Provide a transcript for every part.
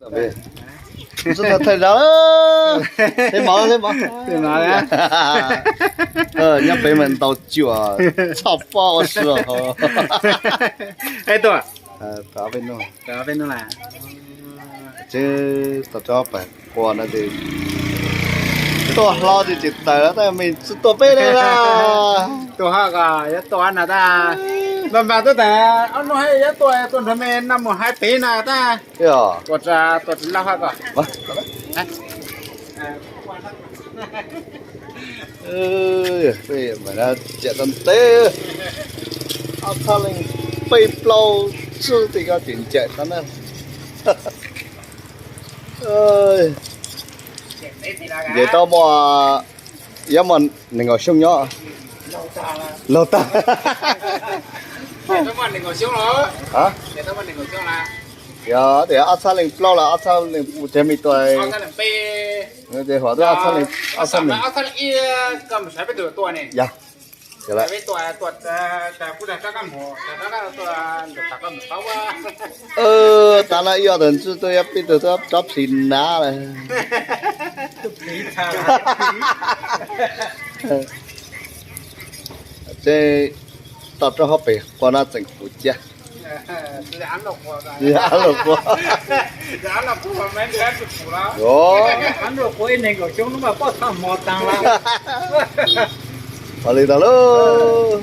Thawj zaug, thawj mov, thawj mov. Nyob pem mas ntaus cuam txhoj pob ua si. Tseeb, tau rov pem qua no ces tuaj hlo ces tseem tawm los tab me tsis tuaj peb li na. Tuaj hab ko, yuav tuaj na tab. Npam npam tuaj tas ob hnub hab yuav tuaj, tuaj nrog me noj mus hais pem na tab. Tuaj tsis lauj hab ko. Ciam tau ntev, ob txhab leej peb plaub tsib tim ko ces ncaim tau na. Ncaim tau muaj, yuav muaj nees nkaum xyoo nyob. Laug tag. Yog tias ob txhab leej plaub los ob txhab leej, tus me tus, ces hom tub ob txhab leej, ob txhab leej, yog, tav no ib ob tug ntswj tuaj, peb tug tuaj rov plhis nav lawm. Ces tau rau hauv pem qua no tseem puv ciab. Av los qua, ua li ntawd lauj.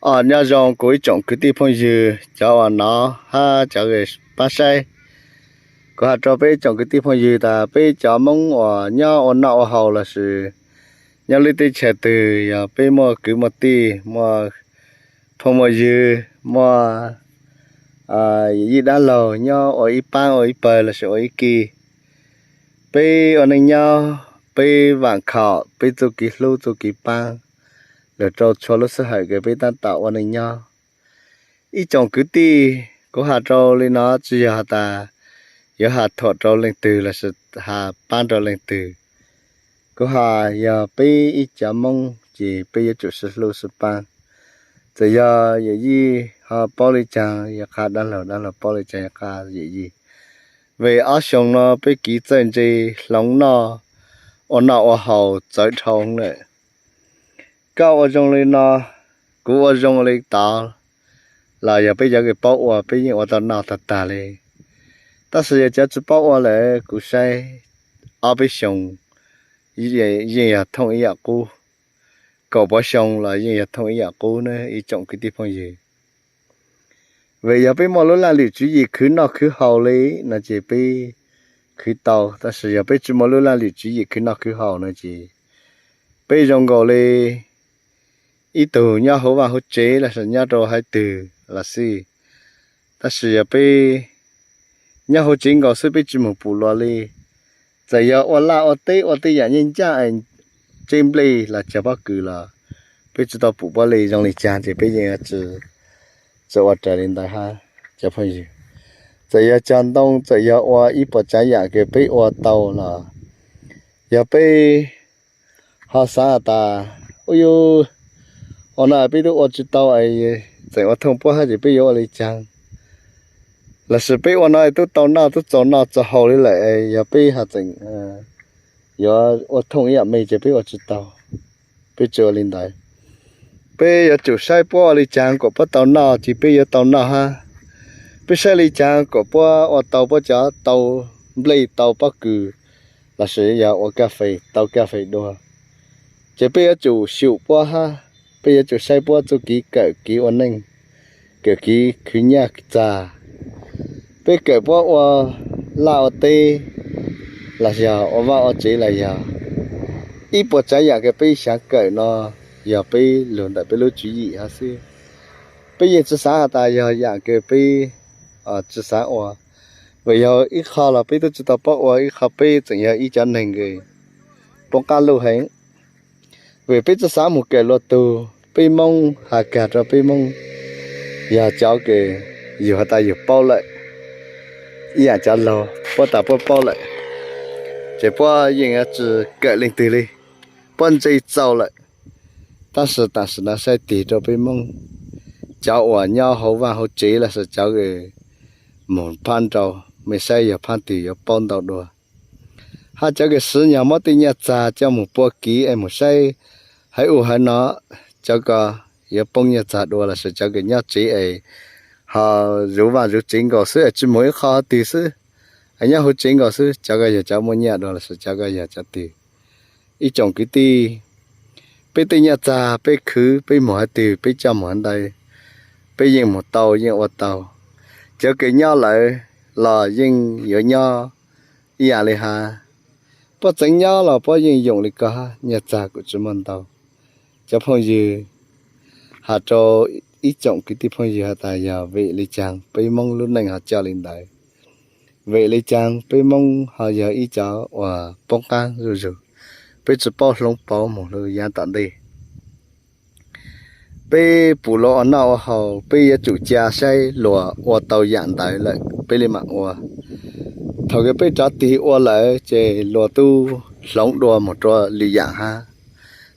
Os, nyob zoo kuv ib tsoom kwv tij phooj ywg cov uas hnov hab cov pab saib. Kuv has rau peb ib tsoom kwv tij phooj ywg tas peb cov Hmoob uas nyob ua noj ua haus lossis nyob lub teb chaws twg, yog peb muaj kwv muaj tij, muaj phooj muaj ywg, muaj yij dab laug nyob ua ib paab ua ib pawg lossis ua ib kis, peb ua neej nyob, peb vaam khom peb txuj kev hlub txuj kev paab, lug rau txhua lub sij hawm kws peb tab tom ua neej nyob. Ib tsoom kwv tij, kuv has rau li no tsis yog has tas yuav has thuam rau leej twg lossis has paab rau leej twg. Kuv has yog peb ib cov Moob ces peb yuav tsum sib hlub sib paab. Txawm yog yawm yij ho paub le caag yog qha dab laug, dab laug paub le caag yog qha yawm yij. Vim ob xyoo no peb kev txawj ntse hloov noj, ua noj ua haus txawv dhau lawm. Koj ua zoo li no, kuv ua zoo li tod, los yog peb cov kws paub ua peb yeej ua tau noj tag tag li. Tab sis yog cov tsis paub ua lawm kuv saib ob peb xyoo yeej yog thooj ib yam qub, kaum pua xyoo los yeej yog thooj ib yam qub na ib tsoom kwv tij phooj ywg. Vim yog peb muaj lub laj lim tswv yim khwv noj khwv haus li no ces peb khwv tau, tab sis yog peb tsis muaj lub laj lim tswv yim khwv noj khwv haus no ces peb zoo nkaus li ib tug nyob hauv vaj hauv tsev lossis nyob rau haiv twg los xij, tab sis yog peb nyob hauv tsev nkaus xwb peb tsis mus pum luas li. Txawm yog ua laj ua teb ua tej yam ncej ncaaj, tseb nplej los cog pob kws los peb tsis tau pum puab li zoo li caag ces peb yeej tsis ua raws li ntawd hab cov phooj ywg. Txawm yog cog ntoo, txawm yog ua ib puas tsav yam kws peb ua tau los yog peb ho xaav has tas, u, yug ua no peb tub ua tsis tau, tseem ua thooj puab hab ces peb yuav ua li caag? Lossis peb ua no tub tau noj tub txaus noj txaus haus li lawm, yog peb ho tseem yuav ua thooj ib yam me ces peb ua tsis tau. Peb tsis ua li ntawd. Peb yuav tsum saib puab ua li caag kom puab tau noj ces peb yuav tau noj hab. Peb saib li caag kom puab ua tau puab cov tau nplej tau pob kws lossis yog ua kaj fes tau kaj fes dua, ces peb yuav tsum xyum puab hab. Peb yuav tsum saib puab txuj kev kawm kev ua neej, kawm kev khwv nyaj txag. Peb kawm puab ua laj ua teb los yog ua vaj ua tsev los yog ib puas tsav yam kws peb xaav kawm no yog peb lug ntawm peb lub tswv yim hab xwb. Peb yeej tsis xaav has tas yog yam kws peb tsis xaav ua. Vim yog ib qho los peb tub tsis tau paub ua, ib qho peb tseem yog ib cov neeg kws poob qab luj heev. Vim peb tsis xaav mus kawm luag tug, peb Moob has kag rau peb Moob yog cov kws yug has tas yug paub lawm, ib yam cov laug puab tas puab paub lawm, ces puab yeej yuav tsis kawm leej twg li, puab ntse txaus lawm. Tab sis tam sim no saib tig rau peb Moob, cov uas nyob hauv vaj hauv tsev lossis cov mus phab nrau, mej saib yog phab twg yuav paub ntau dua. Hab cov kws siv nyog muab tej nyaj txag coj mus pua kiv es mus saib haiv ub haiv no, cov ko yuav poob nyaj txag dua lossis cov kws nyob tsev es ho zuv vaaj zuv tsev nkaus xwb es tsi mus ib qho twg xwb, es nyob huv tsev nkaus xwb, cov ko yog cov muaj nyaj dua lossis cov ko yog cov twg. Ib tsoom kwv tij, peb tej nyaj txag peb khwv peb mus haiv twg peb coj mus haiv ntawd, peb yeej mus tau yeej ua tau. Cov kws nyob lawm los yeej yuav nyob ib yaam li hab, puab txeev nyob los puab yeej yoom li ko hab, nyaj txag kuj tsi muaj ntau. Cov phooj ywg, has rau ib tsoom kwv tij phooj ywg has tas yog vim li caag peb Moob lub neej ho coj li ntawd, vim li caag peb Moob ho yog ib cov uas poob qaab zuj zug, peb tsi paub hloov pauv moog lug yav tom ntej. Peb pum luas ua noj ua haus peb yuav tsum ca saib luas ua tau yaam ntawd lawm peb li maam ua. Thaum kws peb rov tig ua lawm ces luas tub hloov dua moog rua lwm yaam hab.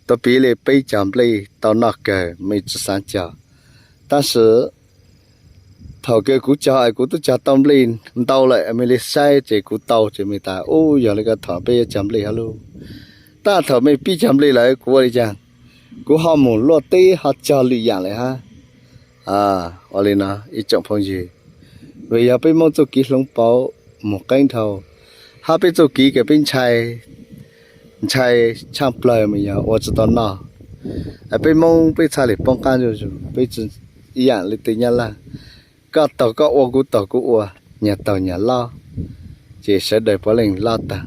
Tuav piv li peb cog nplej tau noj kawg mej tsi xaav cog, tab sis thaum kws kuv cog es kuv tub cog tau nplej ntau lawm mej li saib ces kuv tau ces mej tas ub yog li ko thaum peb yuav cog nplej hab lug. Tab thaum mej pib cog nplej lawm kuv ua li caag, kuv ho moog luaj teb ho cog lwm yaam lawm hab. Ua li no ib tsoom phooj ywg, vim yog peb Moob txuj kev hloov pauv moog qeeb dhau, hab peb txuj kev kws peb ntshai, ntshai tshaaj plawg mas yog ua tsi tau noj. Peb Moob peb txhaj li poob qaab zuj zug, peb tsi ib yaam li tej Nyab Laj, koj taug koj ua kuv taug kuv ua, nyag taug nyag loj, ces sawv daws puav leej loj taag.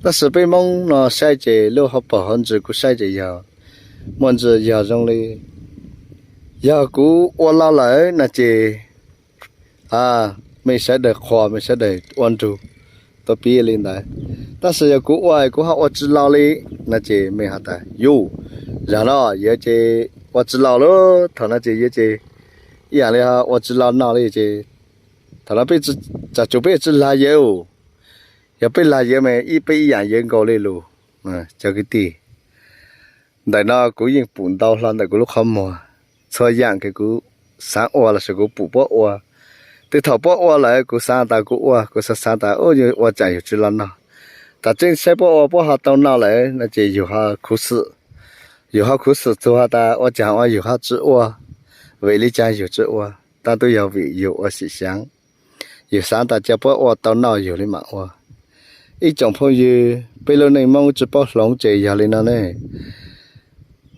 Tab sis peb Moob no saib ces lub hauv paug hauv ntsws kuv saib ces yog muaj ntsis yog zoo li, yog kuv ua lug lawm no ces mej sawv daws qhuas mej sawv daws ua nrug, tuav piv li ntawd. Tab sis yog kuv ua kuv ho ua tsi lug li no ces mej has tas yus, zag no yuav ces ua tsi lug lawm, thaum no ces yuav ces ib yaam li ua tsi lug noj li ces thaum no peb tsi, tsam tsum peb tsi lag yawv, yog peb lag yawv mas peb ib yaam yawv nkaus li lug. Cov kwv tij, ntawm no kuv yeej pum ntau hlo ntawm kuv lub qhov muag, txhua yaam kws kuv xaav ua lossis kuv pum puab ua. Tej thaum puab ua lawm kuv xaav tas kuv ua, kuv xaav xaav tas ua caag yug tsi lug noj. Tam tseeb saib puab ua puab ho tau noj lawm no ces yug ho khuv xim, yug ho khuv xim txug has tas ua caag ua yug ho tsi ua. Vim li caag yug tsi ua? Tab tub yog vim yug ua xim xyaav, yug xaav tas ca puab ua tau noj yug li maam ua. Ib tsoom phooj ywg, peb lub neej Moob tsi paub hloov ces yog li no ne.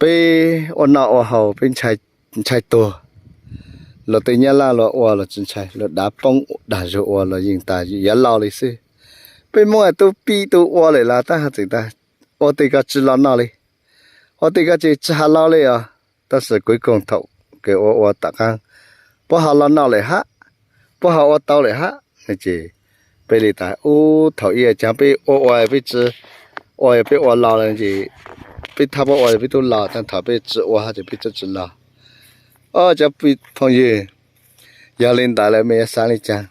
Peb ua noj ua haus peb ntshai tuag. Luag tej Nyab Laj luag ua luag tsi ntshai, luag dav poob dag zug ua luag yeej tas yuav laus li xwb. Peb Moob tub pib tub ua lawm los tab hab txwm tas ua tej ko tsi lug noj li, ua tej ko ces tsi has laus li os. Tab sis kuv koog thaum kws ua ua tom qaab, puab ho lug noj lawm hab, puab ho ua tau lawm hab no ces peb li tas ub thaum ib caag peb ua ua peb tsi ua, yog peb ua laus lawm ces peb thab puab ua peb tub laus, tab thaum peb tsi ua hab ces peb tub tsi laus. Ob cov phooj ywg, yog li ntawd lawm mej yuav xaav li caag?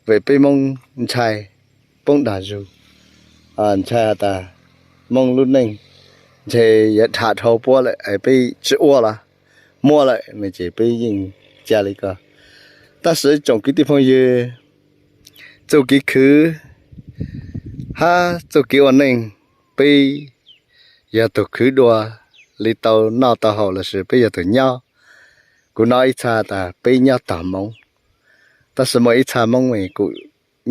Vim peb Moob ntshai poob dag zug, ntshai has tas Moob lub neej ntshe yuav dham dhau puab lawm es peb tsi ua los muaj lawm no ces peb yeej ca li ko. Tab sis tsoom kwv tij phooj ywg, txuj kev khwv hab txuj kev ua neej, peb yog tug khwv dua li tau noj tau haus lossis peb yog tug nyob. Kuv nov ib txha tas peb nyob tog Moob, tab sis muaj ib txha Moob mas kuj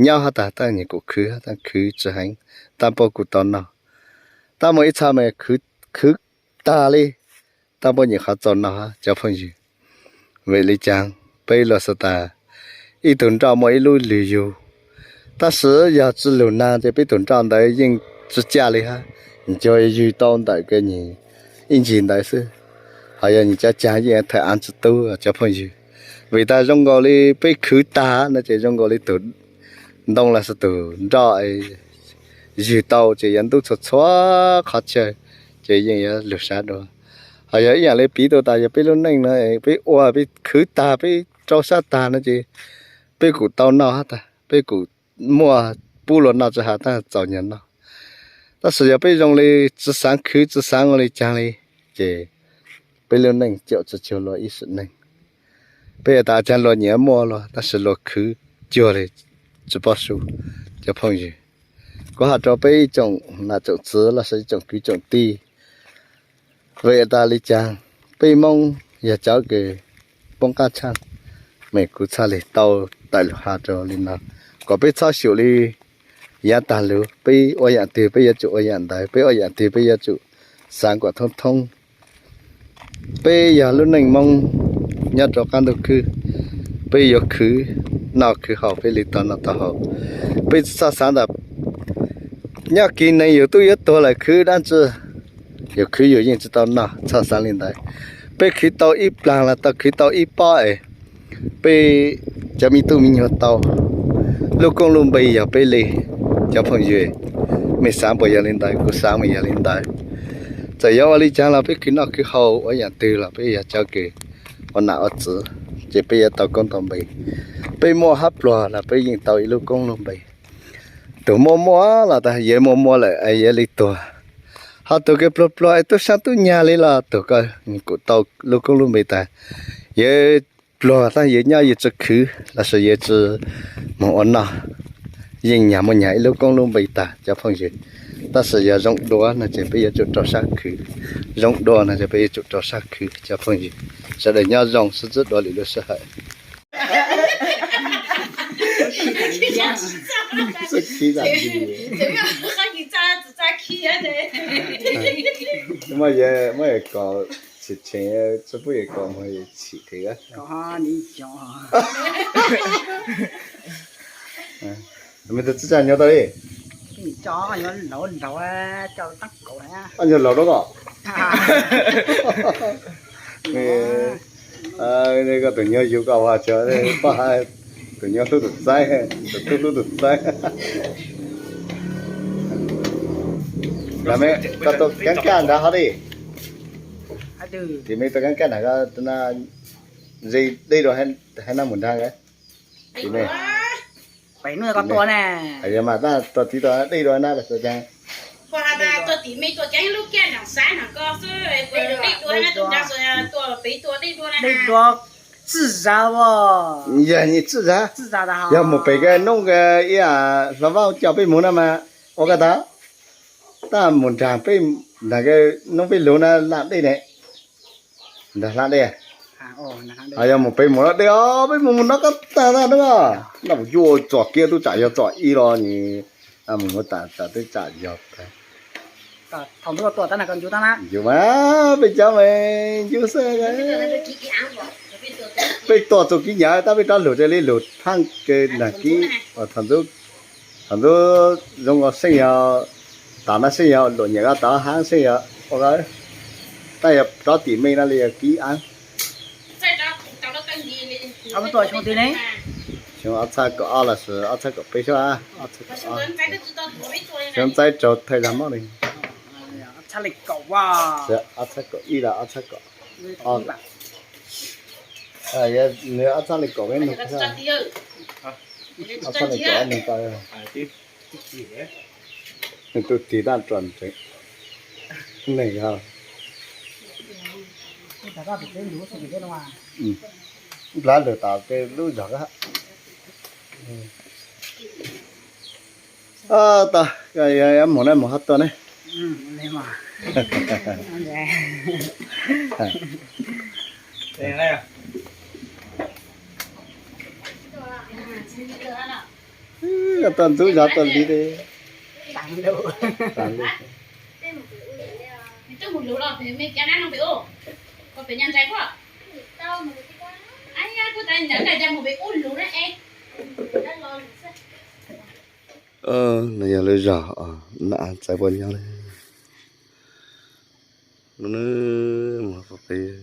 nyob hab tas tab nyam kuj khwv hab tab khwv tsi heev, tab puab kuj tau noj. Tab muaj ib txha mas khwv tag li, tab puab nyam qhov txaus noj hab cov phooj ywg. Vim li caag? Peb luag xav tas ib tug nroj muaj ib lub lwg yug, tab sis yog tsi lug nag ces peb tug nroj ntawd yeej tsi caj li hab, ncuag ywg tau ntawm kws nyias ib ncig ntawd xwb. Ho yog nyias cov caag yeej thawm av tsi tub cov phooj ywg. Vim tas zoo nkaus li peb khwv tag no ces zoo nkaus li tug ntoo los sis tug nroj ywg tau ces yuav ntub txhua txhua qhov chaw, ces yeej yuav lug sab dua. Ho yog ib yaam li piv tau tas yog peb lub neej no peb ua peb khwv tag peb rau sab tag no ces peb kuj tau noj hab tas, peb kuj muaj pub luag noj tsi has tab txaus nyag noj. Tab sis yog peb zoo li tsi xaav khwv tsi xaav ua li caag li, ces peb lub neej caum tsi cuag luag ib sim neej. Peb tas caag luag nyiam muaj luag, tab sis luag khwv cuag li tsis paub su, cov phooj ywg. Kuv hais rau peb ib tsoom nam tsoom txwv los sis ib tsoom kwv tsoom tij, vim tas li cas peb Hmoob yog cov kws poob qab tshaj, mas kuv txhaj li tau tawm lus hais rau li no, kom peb txhob xyum li yav tag lug, peb ua yam twg peb yuav tsum ua yam ntawd, peb ua yam twg peb yuav tsum xav kom thoob thoob. Peb yog lub neej Hmoob nyob rau qab ntuj khwb, peb yuav khwv noj khwv haus peb li tau noj tau haus. Peb txhob xav ntawm nyob kiv neeg yus twb yuav tuag lawm khwv dab tsi, yus khwv yus yeej tsis tau noj, txhob xav li ntawd. Peb khwv tau ib plag los tau khwv tau ib pob es peb cov me tub me nyuam tau lub koob lub npe yog peb li. Cov phooj ywg, mej xav puas yog li ntawd? Kuv xav mas yog li ntawd. Txawm yog ua li cas los peb khwv noj khwv haus ua yam twg los peb yog cov kws ua nam ua txwv, ces peb yuav tau koob tau npe. Peb muaj hab pluag los peb yeej tau ib lub koob lub npe. Tug muaj muaj los tas yawg muaj muaj lawm es yawg li tuag, ho tug kws pluag pluag es tub sab tub nyag li los tug ko kuj tau lub koob lub npe tas yawg pluag tab yawg nyob yawg tsis khwv los sis yawg tsis moog ua noj, yeej nyag muaj nyag ib lub koob lub npe tag cov phooj ywg. Tab sis yog zoo dua no ces peb yuav tsum rau sab khwv, zoo dua no ces peb yuav tsum rau sab khwv cov phooj ywg. Sawv daws nyob zoo sib ntsib dua lwm lub sij hawm. Muaj kom tsis tshee, tsis pub yawg kom moog chim thiab. Me tub txib tsa nyob tau li? Nyuag laus dua koj. Koj tus nyuag yug koj ua tsaug, poj ha tus nyuag hlub tus txaib, tus tub hlub tus txaib. Koj tuaj keeb kaj nrad hov li. Tim me tuaj keeb kaj nrad, ze dej dua hab nab mus nrad. Tim me, yog mas tab tuaj tiv tau dej dua na. Dej dua txij zag, yog ni txij zag, yog mus pem koj noob ib yam hlo vaub coj peb mus na mas ua koj tau. Tab mus nrag peb, nrag noob peb lug na hlab dej ne. Nrag hlab dej. Ho yog mus pem mus no dej os, peb mus mus no koj tag na, no yuav txom kiag tub tsam yog txom ib los ni, mus mus tas tas tub tsam yog. Ncu mas peb cov mas ncu xwb. Peb tuaj txug kib nyam tab peb rov lug raws li lug thaaj kws nag kib. Thaum ntxub zoo seej yog, tas no seej yog luam nyam koj tod haab seej yog ua, tab yog rov tim me no li yog kib ab. Xyoo ob txhab kaum ob los sis ob txhab kaum peb sab, xyoo ntxaib raug thawj zag mob li. Ob txhab kaum ib los ob txhab kaum ob, nws ob txhab li kaum, ob txhab li kaum nws tau, nws tus tig tag rov ntseeg neeg yog. Nplhav lug tas tej lub zog. Tau, mus na mus ho tuaj ne. Tuaj ntxub zog tuaj li. No yog lub zog nam txawv puas nyob li. Lub nub mus pov pem,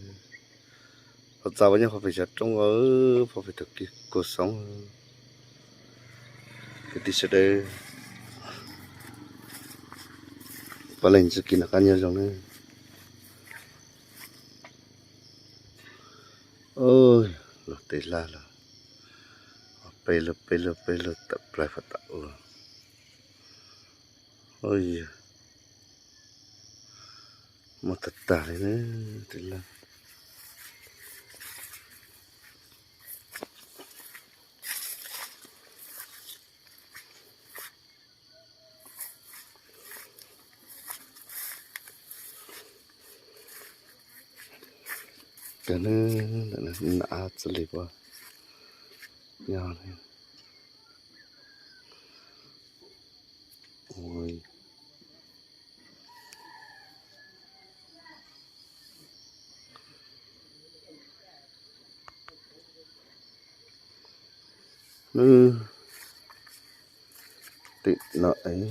puas txav puas nyob pov pem xyov roob, pov pem thaum kis kuv xoob. Kwv tij sawv daws, puav leej txuj kev noj qab nyob zoo na. Luag tej laj los peb lug peb lug peb lug tawm plaws puag tom ub. Muaj tag tag li na tej laj. Kawg na, ntawm na txij li puas nyob. Tim no es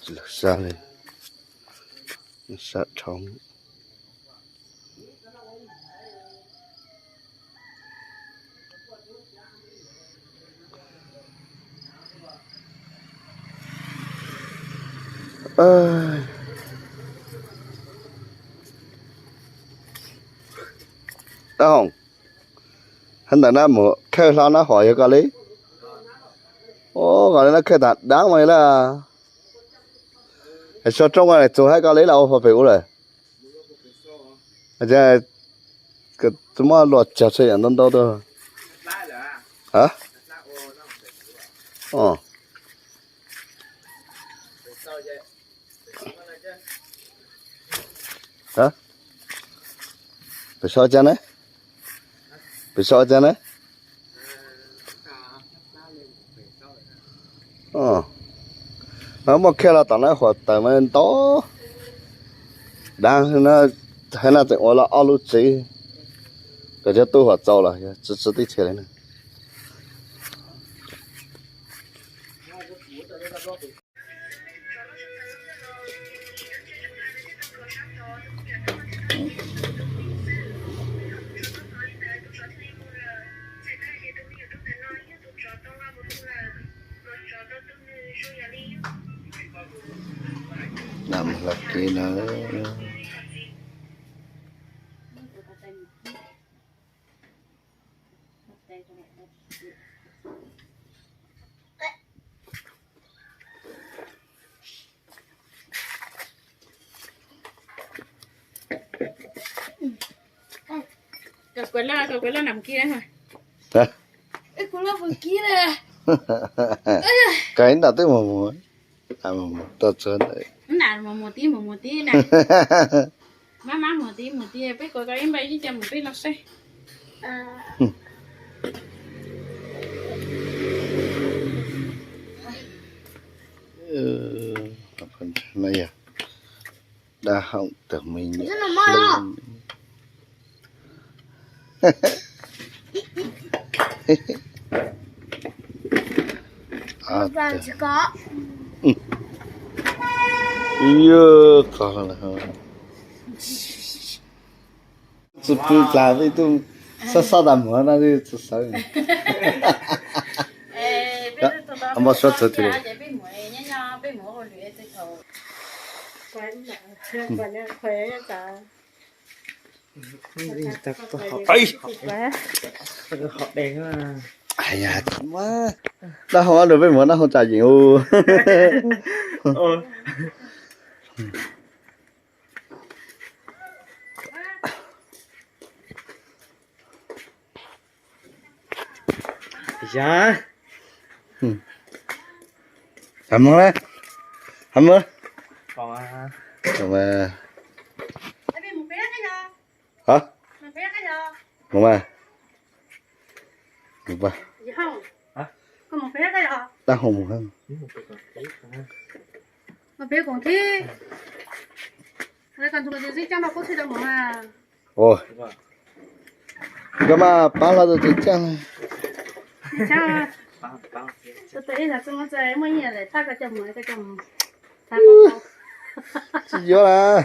tsis lawv sab li, sab dhau. Dab Hoom, hab ntawm na mus khawb hlo na hov yog koj li. Ua koj li na khawb tas dab mas la. Es so rooj a txug hab koj li los ua pem ub lawm. Tsis muab luaj cog tshe yam ntau ntau tuaj. Pem sau cas na? Pem sau cas na? Muaj kiag los tom na huam taws mas ntau. Dab, hab no tseem ua los ob lub tsev, kom cov tub huam txaus los tsis tsis tib txhia li na. Lam hla kev na. Kav ib ntam twb mus mus, mus mus txog ntawd. Maj maj mus tib mus tib, peb kuv koj ib npaj ib co mus peb los saib. Dab Hoom tag me nyuam. Yog qhov tsis pw plas peb tub xob xob tas muag no tsis sawv. Npaj suab txawv tiag. Dab Hoom nrog peb mus noj hauv tsam yeem u. Yog, mus, mus, mus mas, Dab Hoom mus. Koj mas pab hlo tus tseem ceeb. Tsis yuav lawm.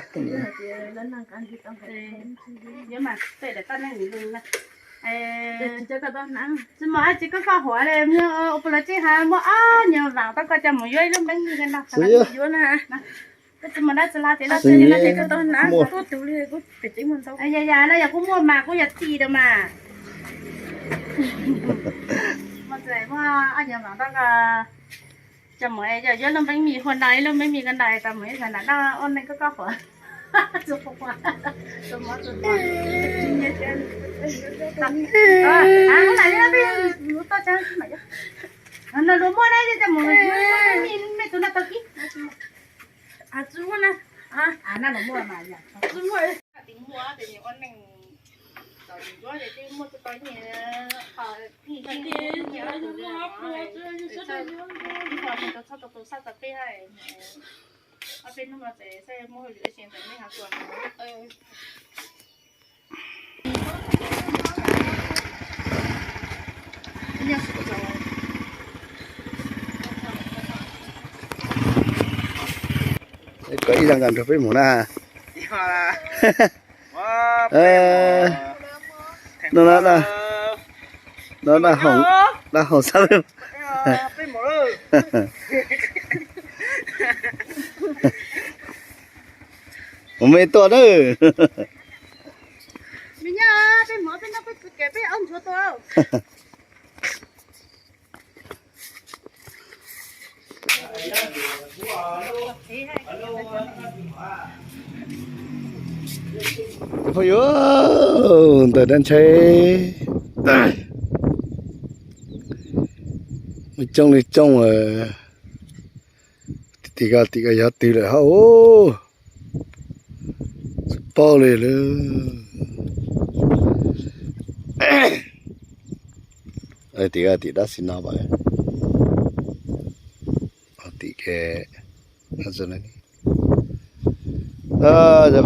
Tsis muaj dab tsi hab, muab ob nyuag vaam tau koj coj mus yuav ib lub npeeb lig no, tsis yuav na. Koj tsis muaj dab tsi hab ces muaj, yog yog no yog kuj muaj mas kuj yog txij rau mas. Muaj ob nyuag vaam tau koj coj mus yuav lub npeeb lig huam no, ib lub npeeb lig ko no tau mus ib zag nram no ua neej koj koj huam. No luag muaj na, coj mus yuav lub npeeb lig me tug no tau kib. Tsis muaj na. Tsis muaj. Kom ib zag nrog peb mus na. No, no, dab hoom xab peb mus me tuaj na. Phooj ywg, ntawm dab ntshai coob li coob, tim ko tim ko yog twg lawm hauv, tsis paub li lawm. Tim ko tim dab xi no, tim ke. Cov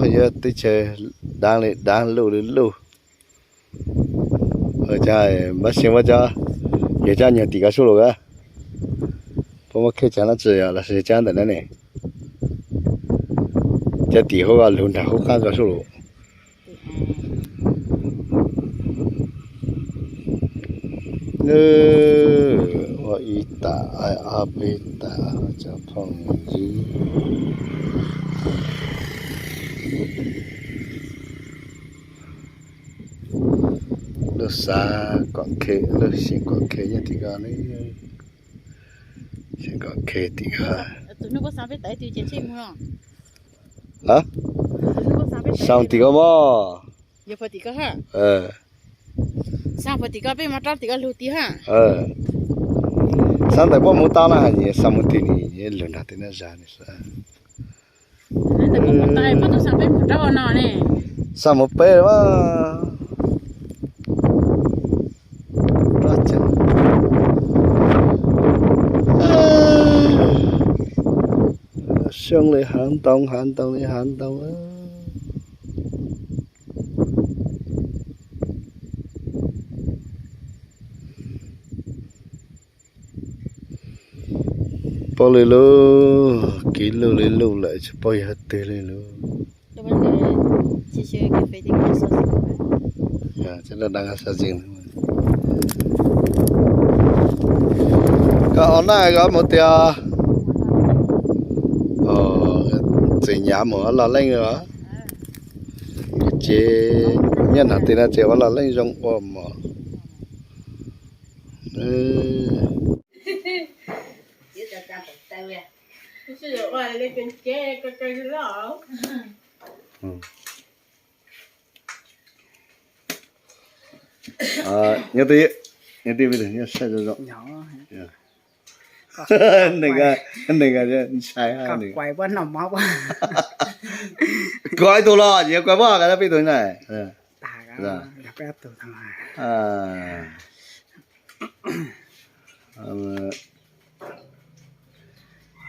phooj ywg, teb chaws daav li daav, luj li luj. Npab Xeeb, muab cov, yog cov nyuag tim ko sub lus, puab muab khej cov no tsi los sis cov ntawm no ne, cov tim hauv ko lug nrag hauv qab ko sub lus. Ua ib tas, ob peb tas, cov phooj ywg. Lub xav kom khej, lub xyeem kom khej nyob tim ko ne. Xyeem kom khej tim ko. Xav tim ko mog. Xav tim ko, peb mam rov tim ko lug tim ha. Xav ntawm puab mus tau na, xav mus tim ni, lug nrag tim no zag. Xav mus peb mas. Xyoo li hav ntoo, hav ntoo li hav ntoo. Paub li lub, kiv luj li luj lawm tsis paub yog twg li lub. Koj o na koj mus tias, txiv nyav mus loj leej os. Ces nyob nram tim no ces ua loj leej zoo ua mog. Nyob twj, nyob twj, nyob saib zoo zoo. Neeg, neeg ntshai. Koj ib tug los, yog koj pab peb tug na.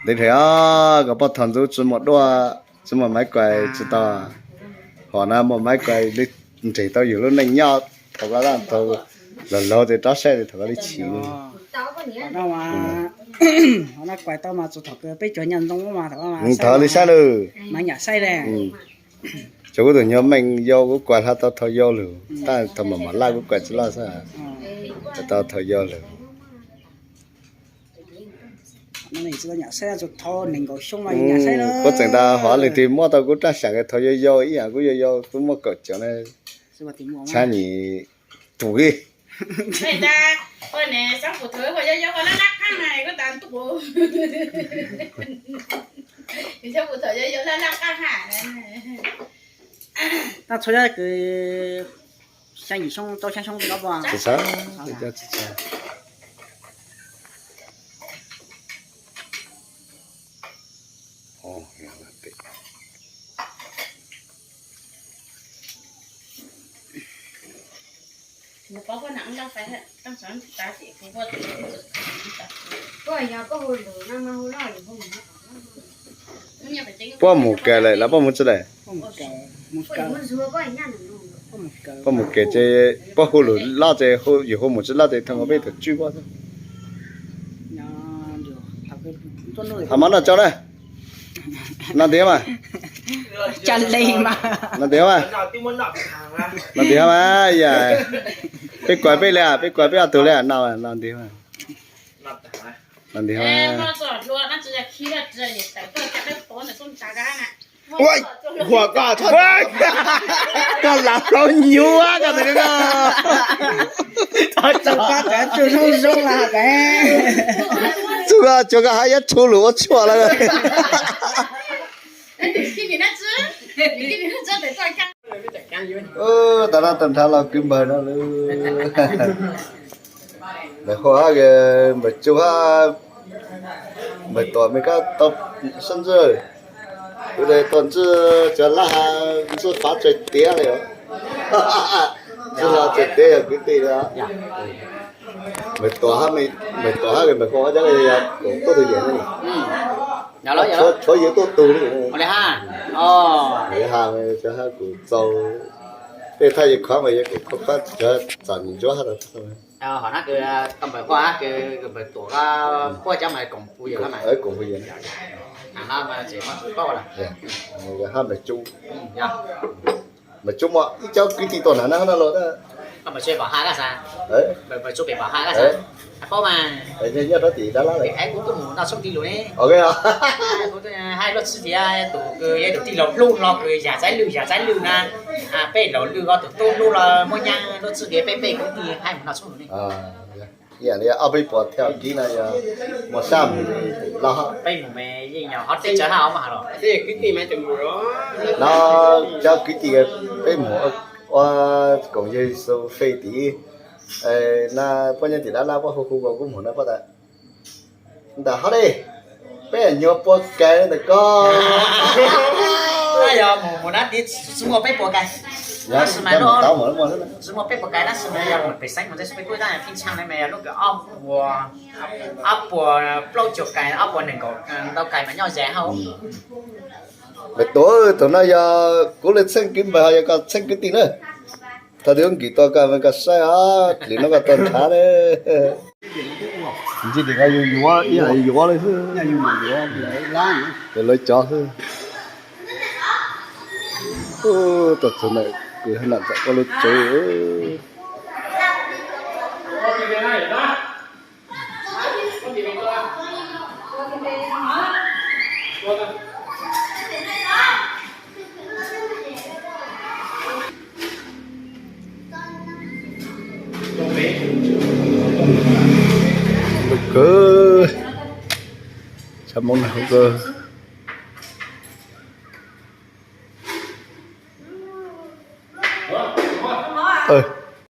Ntev dhau os, koj poj thom ntxub tsis muaj duaj, tsis muaj maiv kuais tsis tau. Hom na muaj maiv kuais li nreg tau yus lub neej nyob. Thaum koj, thaum laug laug ces rov saib li thaum koj li chim. Thaum li saib lawm. Cov kuv tus nyuag meej yau kuv kuais hla tau thaum yau lawm, tab thaum mam mam laj kuv kuais tsis loj xwb, tau thaum yau lawm. Kuv tseem tas hov leej twg muab tau kuv rab sam thaum yau yau ib yam kuv yau yau kuv muaj kaum caum na, txhab nyim tus li. Tab txhua yog xya yim xyoo rau xya xyoo li no puas? Tsis txhawj, tsis txhawj. Puab mus kawg lawm los puab mus tsi lawm? Puab mus kawg ces puab hu lus loj ces yus hu mus tsi loj ces thov peb tus tswj puab. Hos mov noj tso na. Noj ntiag mas. Noj ntiag mas. Noj ntiag mas, yam peb kuas peb li, peb kuas peb ob tug li, noj ntiag mas. Noj ntiag mas. Koj lam plaub nyuab koj tus ko. Txug koj, tsuav koj hab yab tshuj lug ua tshuaj lawm. Tav no tau nrhav los kwv npawg no lawm. Npawg Huaj hab npawg Tsuj hab npawg Tuam, mej koj tau sab ntswj, kuv tau ntswj cov lab has ntswj fav tsaws tiav li os. Ntswj fav tsaws tiav yog kwv tij li os. Npawg Tuam hab npawg Huaj cov yog tuaj tug yeem, tshuav yus tuaj tug li. Has kuv txaus, tej thaj yeej khov mas yog kuv khov khob cov txom nyem ntsuab hab. Hab npawg Huaj hab npawg Tuam, puab cov mas koom hu yawm, koom hu yawm. Hab npawg Tsuj, npawg Tsuj muaj ib cov kwv tij tuaj nram no los. Npawg Tsuj pem Pov Has, nyob rau tim Dab Lab lawm. Kuv hais luag txwj tias tus kws yog tus tij laug hlub hlo kws yam txav lwj yam txav lwj na, peb laus lwj ho tus tub hlub los muaj nyab, luag txwj tias peb peb kwv tij hab mus noj tshoob lug ne. Ib yam li ob peb puas thiaj kiv no yog muaj sab mus los peb mus me yeej yog ho tej tsawg hab os mas los. No cov kwv tij peb mus ua koom yawg xu fej tim no, puab nyob tim Dab Lab puab hu hu ua kuv mus no puab tas ntawm ho li peb nyuag pua kais ntawm ko. Yog mus mus nab tiv tsi muaj peb pua kais, tab sis mas tsis muaj peb pua kais tab sis mas yog mus pem xeeb mus tej xu peb kuj tab pheej tshaj na mas yog lub kws ob pua, ob pua plaub caug kais, ob pua nees nkaum ntau kais mas nyob ze hab. Npawg Tuam, thaum no yog kuv li txheej kwv npawg ho yog koj txheej kwv tij na. Thaum twg nkim tau koj, koj saib os, lwm hnub koj tuaj nrhav na. Ntsia tim ko yus yuav ib yam yus yuav li xwb, yus yuav lawv cov xwb. Tuaj txug ntawm kws nam txawm koj lub tsev. Kawg, tshaj Moob nag kawg.